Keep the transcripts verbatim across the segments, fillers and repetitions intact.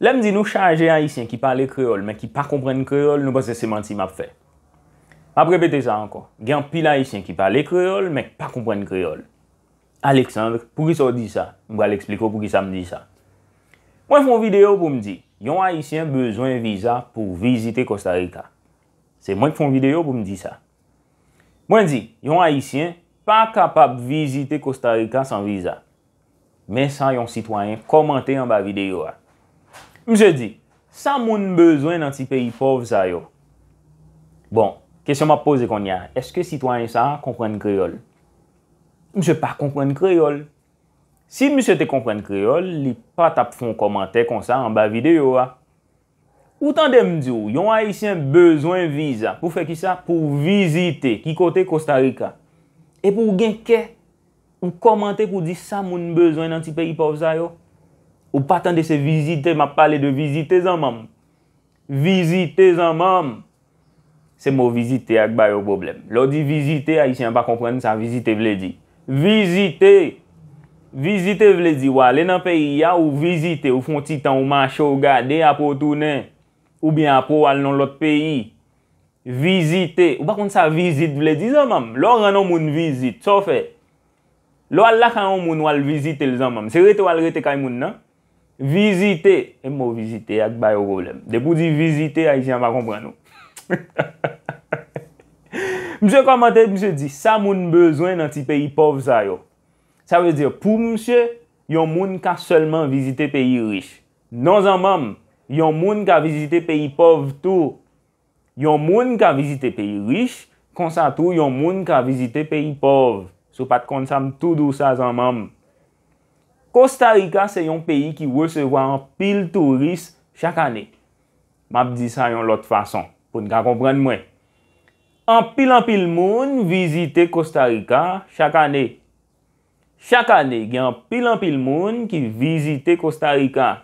Lè m di nou chaje Ayisyen ki pale kreyòl, men ki pa konprann kreyòl, nou panse se manti m ap fè. M ap repete sa ankò. Gen anpil Ayisyen ki pale kreyòl, men ki pa konprann kreyòl. Alexandre, poukisa w di sa? M pral eksplike w poukisa m di sa. Mwen fè yon videyo pou m di, yon Ayisyen bezwen viza pou vizite Kostarika. Se mwen k fè yon videyo pou m di sa. Mwen di, yon Ayisyen pa kapab vizite Kostarika san viza. Men sa yon sitwayen kòmante anba videyo a. Misye di, sa moun bezwen nan ti peyi pòv sa yo? Bon, kesyon m ap poze kounye a, èske sitwayen sa a konprann kreyòl? Misye pa konprann kreyòl. Si misye te konprann kreyòl, li pa t ap fè yon kòmantè konsa anba videyo a. Ou tande m di w, yon Ayisyen bezwen viza pou fè kisa? Pou vizite. Ki kote? Kostarika. Epi w gen kè, ou kòmante pou di sa moun bezwen nan ti peyi pòv sa yo? Ou pa tande se vizite, m ap pale de vizite, zanmanm. Vizite, zanmanm. Se mo vizite a k ba yo pwoblèm. Lè w di vizite, Ayisyen an pa konprann sa vizite vle di. Vizite! Vizite vle di w ale nan peyi a, ou vizite, ou fè yon ti tan, ou mache, ou gade, apre w tounen. Oubyen apre w al nan lòt peyi. Vizite. Ou pa konn sa vizit vle di, zanmanm? Lè w rann yon moun vizit, sa w fè? Lè w al lakay yon moun, w al vizite l, zanmanm. Se rete w al rete kay moun nan? Vizite. E mo vizite a k ba yo pwoblèm. Depi w di vizite, Ayisyen an pa konprann ou. Misye kòmante, misye di, sa moun bezwen nan ti peyi pòv sa yo? Sa vle di, pou misye, yon moun ka sèlman vizite peyi rich. Non, zanmanm, yon moun ka vizite peyi pòv tou. Yon moun ka vizite peyi rich, konsa tou yon moun ka vizite peyi pòv. Si w pa t konn sa, m tou di w sa, zanmanm. Kostarika se yon peyi ki resevwa anpil touris chak ane. M ap di sa yon lòt fason, pou n ka konprann mwen. Anpil, anpil moun vizite Kostarika chak ane. Chak ane, gen anpil, anpil moun ki vizite Kostarika.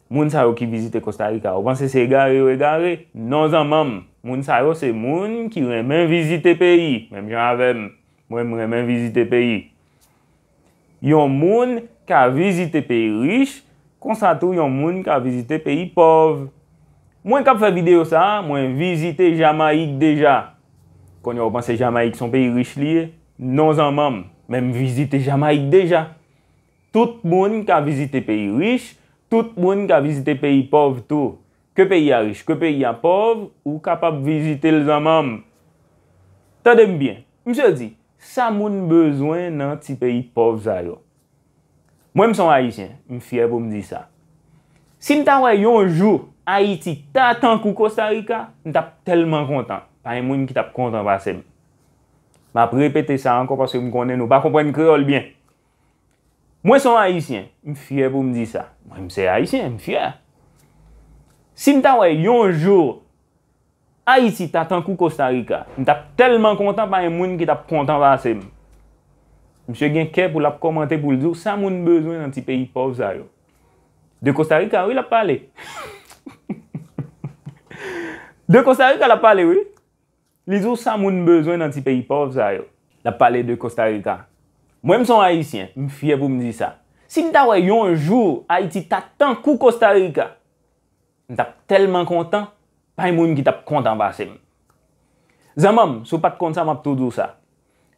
Moun sa yo ki vizite Kostarika, ou panse se egare yo egare? Non, zanmanm. Moun sa yo se moun ki renmen vizite peyi, menm jan avè m. Mwen, m renmen vizite peyi. Yon moun ka vizite peyi rich, konsa tou yon moun ka vizite peyi pòv. Mwen k ap fè videyo sa a, mwen vizite Jamayik deja. Kounye a, ou panse Jamayik se yon peyi rich li ye? Non, zanmanm. Men m vizite Jamayik deja. Tout moun ka vizite peyi rich, tout moun ka vizite peyi pòv tou. Ke peyi a rich, ke peyi a pòv, ou kapab vizite l, zanmanm. Tande m byen. Misye di, sa moun bezwen nan ti peyi pòv sa yo? Mwen, m se yon Ayisyen, m fyè pou m di sa. Si m ta wè yon jou Ayiti ta tankou Kostarika, m t ap tèlman kontan. Pa gen moun ki t ap kontan pase m. M ap repete sa ankò paske m konnen nou pa konprann kreyòl byen. Mwen se yon Ayisyen, m fyè pou m di sa. Mwen, m se Ayisyen, m fyè. Si m ta wè yon jou Ayiti ta tankou Kostarika, m t ap tèlman kontan, pa gen moun ki t ap kontan pase m. Misye gen kè pou l ap kòmante pou l di w sa moun bezwen nan ti peyi pòv sa yo. De Kostarika, wi, l ap pale. De Kostarika, l ap pale, wi. Li di w sa moun bezwen nan ti peyi pòv sa yo. L ap pale de Kostarika. Mwen, m se yon Ayisyen, m fyè pou m di sa. Si m ta wè yon jou Ayiti ta tankou Kostarika, m t ap tèlman kontan, pa gen moun ki t ap kontan pase m. Zanmanm, si w pa t konn sa, m ap tou di w sa.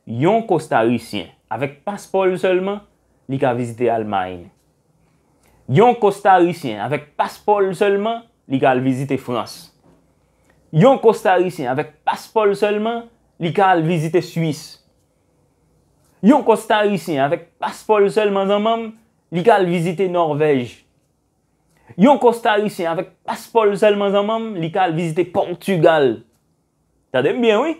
Yon Kostarisyen, avèk paspò l sèlman, li ka vizite Almay. Yon Kostarisyen, avèk paspò l sèlman, li ka al vizite Frans. Yon Kostarisyen, avèk paspò l sèlman, li ka al vizite Swis. Yon Kostarisyen, avèk paspò l sèlman, zanmanm, li ka al vizite Nòvèj. Yon Kostarisyen avèk paspò l sèlman, zanmanm, li ka al vizite Pòtigal. Tande m byen, wi.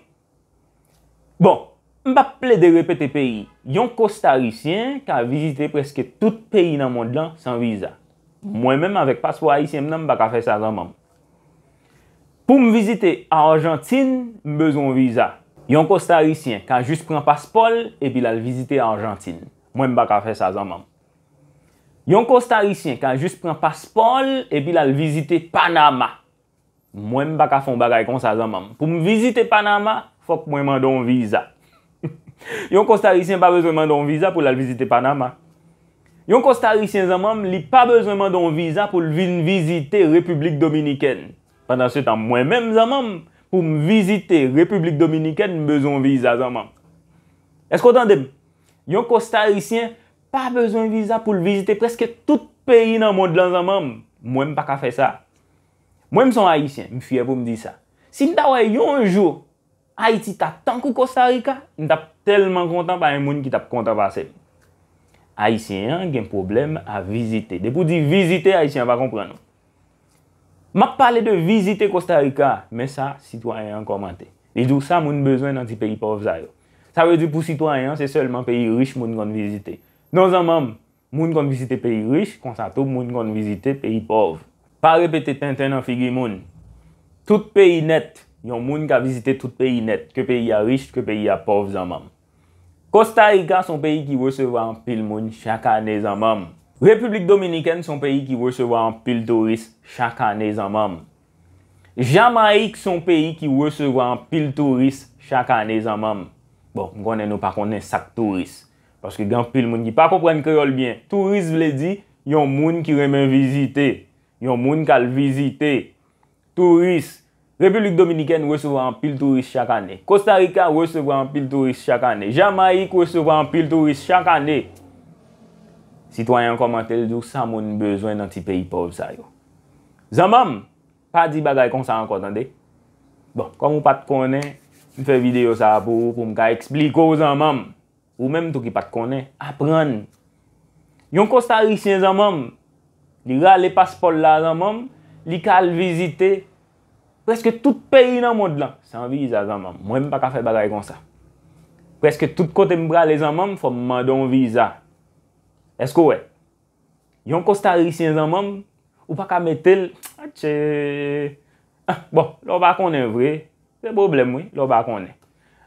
Bon, m p ap plede repete peyi. Yon Kostarisyen ka vizite prèske tout peyi nan mond lan san viza. Mwen menm, avèk paspò ayisyen m nan, m pa ka fè sa, zanmanm. Pou m vizite Ajantin, m bezwen yon viza. Yon Kostarisyen ka jis pran paspò l epi l al vizite Ajantin. Mwen, m pa ka fè sa, zanmanm. Yon Kostarisyen ka jis pran paspò l epi l al vizite Panama. Mwen, m pa ka fè yon bagay konsa, zanmanm. Pou m vizite Panama, fòk mwen mande yon viza. Yon Kostarisyen pa bezwen mande yon viza pou l al vizite Panama. Yon Kostarisyen zanmanm, li pa bezwen mande yon viza pou l vin vizite Repiblik Dominikèn. Pandansetan, mwen menm zanmanm, pou m vizite Repiblik Dominikèn, m bezwen yon viza zanmanm. Èske w tande m? Yon Kostarisyen pa bezwen viza pou l vizite prèske tout peyi nan mond lan zanmanm. Mwen, m pa ka fè sa. Mwen, m se yon Ayisyen, m fyè pou m di sa. Si m ta wè yon jou Ayiti ta tankou Kosta Rika, m t ap tèlman kontan, pa gen moun ki t ap kontan pase m. Ayisyen an gen pwoblèm a vizite. Depi w di vizite, Ayisyen an pa konprann ou. M ap pale de vizite Kosta Rika, men sa sitwayen an kòmante. Li di w sa moun bezwen nan ti peyi pòv sa yo. Sa vle di pou sitwayen an, se sèlman peyi rich moun konn vizite. Non zanmanm, moun konn vizite peyi rich, konsa tou moun konn vizite peyi pòv. Pa repete tenten nan figi moun. Tout peyi nèt, yon moun ka vizite tout peyi nèt, ke peyi a rich, ke peyi a pòv zanmanm. Kosta Rika se yon peyi ki resevwa anpil moun chak ane zanmanm. Repiblik Dominikèn se yon peyi ki resevwa anpil touris chak ane zanmanm. Jamayik se yon peyi ki resevwa anpil touris chak ane zanmanm. Bon, m konnen nou pa konnen sa k touris. Paske gen anpil moun ki pa konprann kreyòl byen. Touris vle di yon moun ki renmen vizite, yon moun k al vizite. Touris. Repiblik Dominikèn resevwa anpil touris chak ane. Kosta Rika resevwa anpil touris chak ane. Jamayik resevwa anpil touris chak ane. Sitwayen an kòmante, l di w sa moun bezwen nan ti peyi pòv sa yo. Zanmanm, pa di bagay konsa ankò, tande. Bon, kòm ou pa t konnen, m fè videyo sa a pou ou, pou m ka eksplike w zanmanm. Ou menm tou ki pa t konnen, aprann. Yon Kostarisyen zanmanm, li rale paspò l la zanmanm, li ka al vizite prèske tout peyi nan mond lan, san viza zanmanm. Mwen, m pa ka fè bagay konsa. Prèske tout kote m prale zanmanm, fò m mande yon viza. Èske w wè? Yon Kostarisyen zanmanm, ou pa ka mete l, atchè. Ah, bon, lè w pa konnen vre, se pwoblèm wi, lè w pa konnen.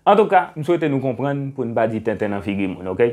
Antouka, m swete nou konprann pou n pa di tenten nan figi moun, oke?